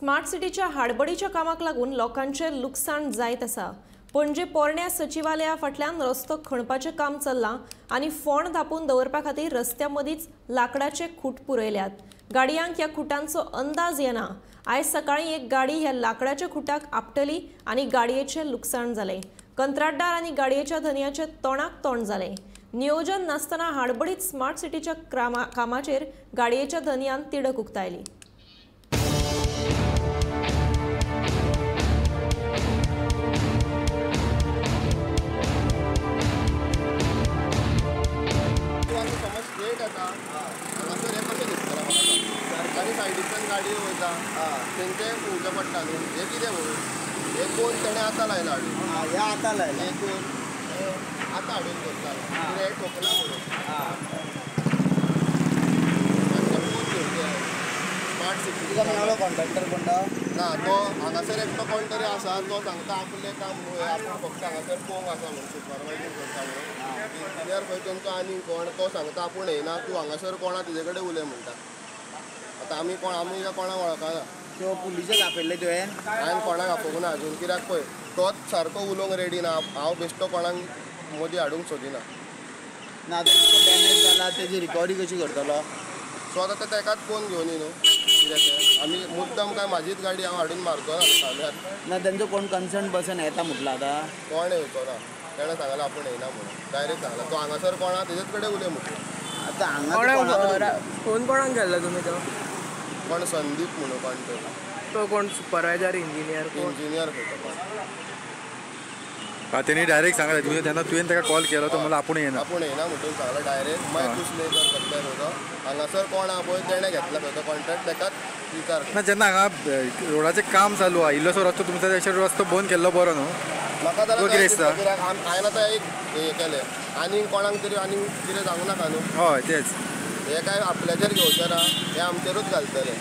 Smart सिटीच्या हाडबडीच्या कामाक लागून लोकांचे लुकसाण जायत आसा। पणजे पोरण्या सचिवालया फाटल्यान रस्तो खणपाचें काम चल्लां आनी फोंड धापून दवरपा खातीर रस्त्या मदींच लाकडाचे खूट पुरयल्यात। गाडयांक ह्या खुटांचो अंदाज येना। आयज सकाळीं एक गाडी ह्या लाकडाच्या खुटाक आपटली आनी गाडयेचें लुकसाण जालें। कंत्राटदार आनी गाडयेच्या धनयाचें तोंडाक तोंड जालें। नियोजन नासतना हाडबडीत स्मार्ट सिटीच्या कामाचेर गाडयेच्या धनयान तिडक उक्तायली। गाडी वयता तेंचे पळोवचें पडटा न्हू, हें कितें म्हणून हे कोण तेणें आतां लायला हाडून, हे आतां लायला, हे कोण आतां हाडून दवरता, कितें हें ठोकलां म्हणून मातशें पळोवन घेवचें। स्मार्ट सिटी तुका मेळ्ळो कॉन्ट्रॅक्टर कोण तो? ना, तो हांगासर एकटो कोण तरी आसा, तो सांगता आपलें काम न्हू हें, आपूण फक्त हांगासर पळोवंक आसा म्हणून, सुपरवायजींग करता म्हणून। इंजिनियर खंय तेंचो आनी कोण, तो सांगता आपूण येयना, तूं हांगासर कोणा तुजे कडेन उलय म्हणटा। आतां आमी कोण, आमी कोणाक वळखना। त्यो पुलिशेक आपयल्ले तुवें? हांवें कोणाक आपोवंक ना अजून, कित्याक पळय तोच सारको उलोवंक रेडी ना, हांव बेश्टो कोणाक मदीं हाडूंक सोदिना। ना आतां इतको डॅमेज जाला तेजी रिकवरी कशी करतलो? सो आतां तेकाच फोन घेवन न्हू कितें तें, आमी मुद्दम काय म्हाजीच गाडी हांव हाडून मारचो ना थाण्यार। ना तेंचो कोण कन्सर्न पर्सन येता म्हटलं आतां? कोण येवचो ना, तेणें सांगलां आपूण येयना म्हणून, डायरेक्ट सांगलां। तो हांगासर कोणा तेजेच कडेन उलय म्हटलें। आतां हांगा फोन कोणाक केल्लो तुमी तो? कोण संदीप म्हणून कोण तो कोण सुपरवायजर इंजिनियर? इंजिनियर खंय तो कोण? तेणी डायरेक्ट सांगला तुवें तेन्ना, तुवें ताका कॉल केलो तो म्हणलो आपूण येना, आपूण येना म्हणून सांगला डायरेक्ट। मागीर कुछ न्ही कर शकता खंय तो, हांगासर कोण आहा पळय तेणें घेतला खंय तो कॉन्ट्रॅक्ट, तेकाच विचार। ना जेन्ना हांगा रोडाचें काम चालू आहा, इल्लोसो रस्तो तुमचो रस्तो बंद केल्लो बरो न्हू? म्हाका जाल्यार कितें हांवें आतां एक हें केलें, आनी कोणाक तरी आनी कितें सांगू नाका न्हू। हय तेच, हे काय आपल्याचेर घेवचें ना, हे आमचेरूच घालतले।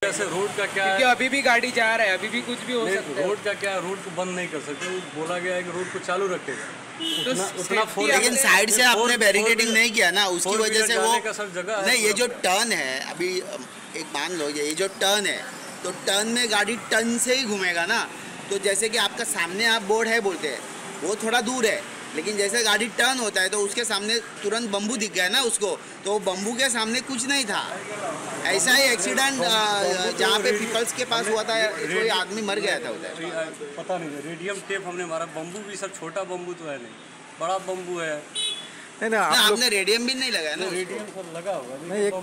ऐसे रोड का क्या है, अभी भी गाड़ी जा रहा है, अभी भी कुछ भी हो सकता है। रोड का क्या, रोड को बंद नहीं कर सकते, बोला गया है कि रोड को चालू रखेगा तो उतना फोर, लेकिन साइड से आपने बैरिकेडिंग नहीं किया ना, उसकी वजह से वो जगह नहीं। ये जो टर्न है अभी एक मान लो, ये जो टर्न है तो टर्न में गाड़ी टर्न से ही घूमेगा ना, तो जैसे कि आपका सामने आप बोर्ड है बोलते हैं वो थोड़ा दूर है, लेकिन जैसे गाड़ी टर्न होता है तो उसके सामने तुरंत बम्बू दिख गया ना उसको, तो बम्बू के सामने कुछ नहीं था। ऐसा ही एक्सीडेंट जहाँ पे पीपल्स के पास हुआ था, कोई आदमी मर गया था उधर, पता नहीं। रेडियम टेप हमने मारा, बम्बू भी सब छोटा बम्बू तो है नहीं, बड़ा बम्बू है। नहीं ना, आपने रेडियम भी नहीं लगाया ना? रेडियम सर लगा हुआ नहीं। एक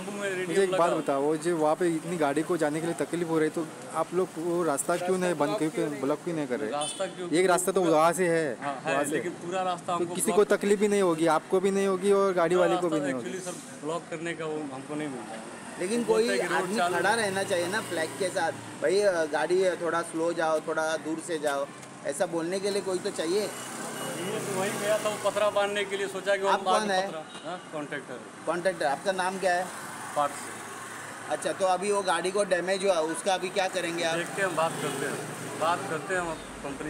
मुझे एक बात बताओ, वो जो वहाँ पे इतनी गाड़ी को जाने के लिए तकलीफ हो रही है, तो आप लोग वो रास्ता क्यों नहीं बंद, क्यों ब्लॉक क्यों नहीं कर रहे? रास्ता क्यों? एक रास्ता तो वहाँ से है, वहाँ से, लेकिन पूरा रास्ता तो किसी को तकलीफ भी नहीं होगी, आपको भी नहीं होगी और गाड़ी वाले को भी नहीं होगी। सर ब्लॉक करने का वो हमको नहीं मिलता, लेकिन कोई आदमी खड़ा रहना चाहिए ना फ्लैग के साथ, भाई गाड़ी थोड़ा स्लो जाओ, थोड़ा दूर से जाओ, ऐसा बोलने के लिए कोई तो चाहिए। ये तो वही गया था वो पतरा बांधने के लिए, सोचा कि आप कौन है? कॉन्ट्रैक्टर। कॉन्ट्रैक्टर, आपका नाम क्या है? पार्थ से। अच्छा, तो अभी वो गाड़ी को डैमेज हुआ उसका अभी क्या करेंगे आप? देखते हैं, बात करते हैं, बात करते हैं हम कंपनी।